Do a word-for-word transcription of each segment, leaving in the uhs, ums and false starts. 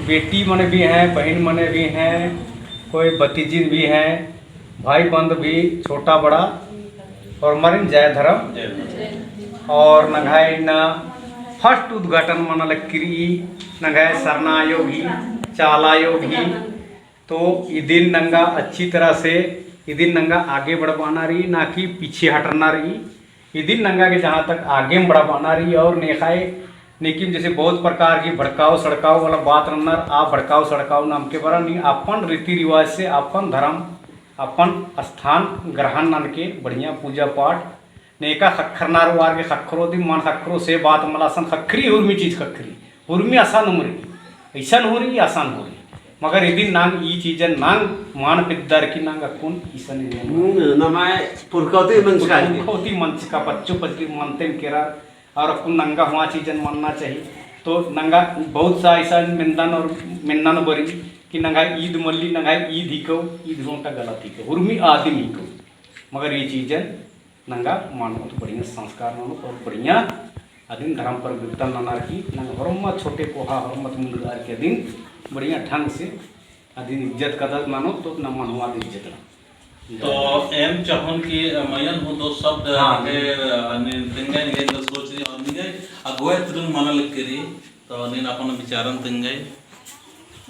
बेटी मने भी हैं, बहिन मने भी हैं, कोई भतीजिन भी हैं, भाई बंद भी, छोटा बड़ा, होरमारिन जय धरम। जय धरम। और नंग्है इन्ना first उद्घाटन मना लगी रई, नंग्है सरना आयो गही, चाला आयो गही। तो इदिन नंगा अच्छी तरह से, इदिन नंगा आगे बढ़बाना रई, ना कि पीछे हटरना रई। इदिन नंगा गे जहाँ तक आगे बढ़ाबअना रई और नेख़य नेकिम जैसे बहुत प्रकार की भड़काऊ सड़काऊ वाला बात रअनर, आ भड़काऊ सड़काऊ नाम के बरा नी, अपन रीति रिवाज से अपन धरम, अपन स्थान ग्रहण ननके बढ़िया पूजा पाठ नेका ख़क्खरनर वार के ख़क्खरो दिम मल ख़क्खरो से बात मला, असन ख़क्खरी हुरमी चीज ख़क्खरी। हुरमी असन उमरी, इसन हुरी, असन हुरी। मगर इदिन नांग ई चीजन नांग मान पिद्दर की नांग अक्कुन इसन इदिन हम्म, नमाय पुरखौती मंजका। पुरखौती मंजका, पच्चो पचली मनतेम केरा, और अक्कुन नंगा हुआ चीजन मनना चाहिए। तो नंगा बहुत सा इसन मेन्दन और मेन्ना न बरी कि नंगा ईद मल्ली, नंगा ईद हिको, ईद होंटा गलत हिको, हुरमी आदिम हिको। मगर ई चीजन नंगा मानोत बढ़िया संस्कार मानोत और बढ़िया अदिन धर्म पर बिकतल ननर की नंग होरमत छोटे कोहा होरमत मुंडदार की अदिन बढ़िया ढंग से अदिन इज्जत कदर मानोत तो नमन हुआ अदिन इज्जत ना। तो एम चाहोन कि मयन हूँ दो शब्द हाँ। के, अ, नि-, तिंगन के अंदर सोच रही और निंगे अगुवाई तुरंत माना लग के रही। तो नीन अपन विचारन तिंगई।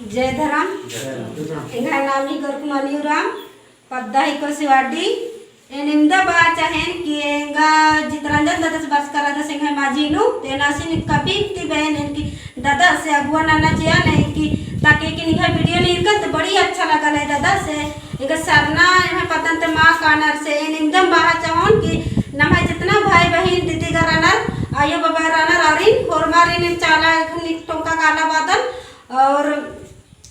जय धरम। जय धरम। एंग्है नाम ही गोरखमणि उराँव, पद्दा हिको सिवाडी। एन इवंदा बआ चाहेन कि एंगा चितरंजन ददस बरचका रअदस एंग्है माझी नू, ते एन आसिन कभी ती बएन एन कि ददस से अगुवा नना चिआ नहीं कि ताकि कि निंग्है video नू इरकन तो बड़ी अच्छा लगा ले ददस से एंगा सरना एम्है पद्दन ते मा कानर से एन इवंदम बआ चाहोन कि नम्है जितना भाई बहिन दीदी गर रअनर, आयो बाबा रअनर, आरिन होरमारिन चाला एखन टोंका काला बादन और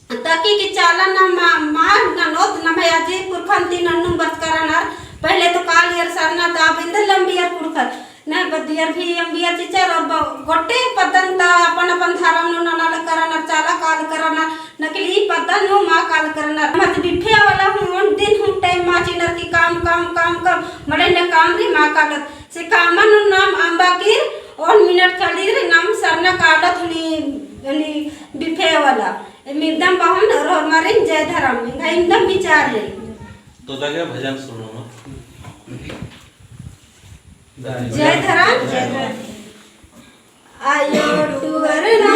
ताकि कि चाला ना मा, मा ननोत नम्है आजी पुरखन ती नन्नुम बरचका रअनर। पहले तो कालियर सरना ता अब इन्दर लंबियर कुँड़ुख़र। नहीं, बदियर भी अम्बियर चिच्चर और ब-, गोटे पद्दन ता अपन अपन धरम नू नना लग करनर, चाला काल करनर, नकली पद्दन नू मा काल करनर। मत बिफे वाला हूँ ओन दिन हूँ time मा चिनर की काम, काम, काम, काम, मड़े न काम री मा कालत। से कामन नू नाम अम्बा की ओन मिनट खाली रे नाम सरना कालत हनी, हनी बिफे वाला। एम इवंदम बअन और होरमारिन जय धरम, एंग्है इवंदम विचार रे। तो दगे भजन सुनो ना। जय धरम, जय धरम। आयो टुअर ना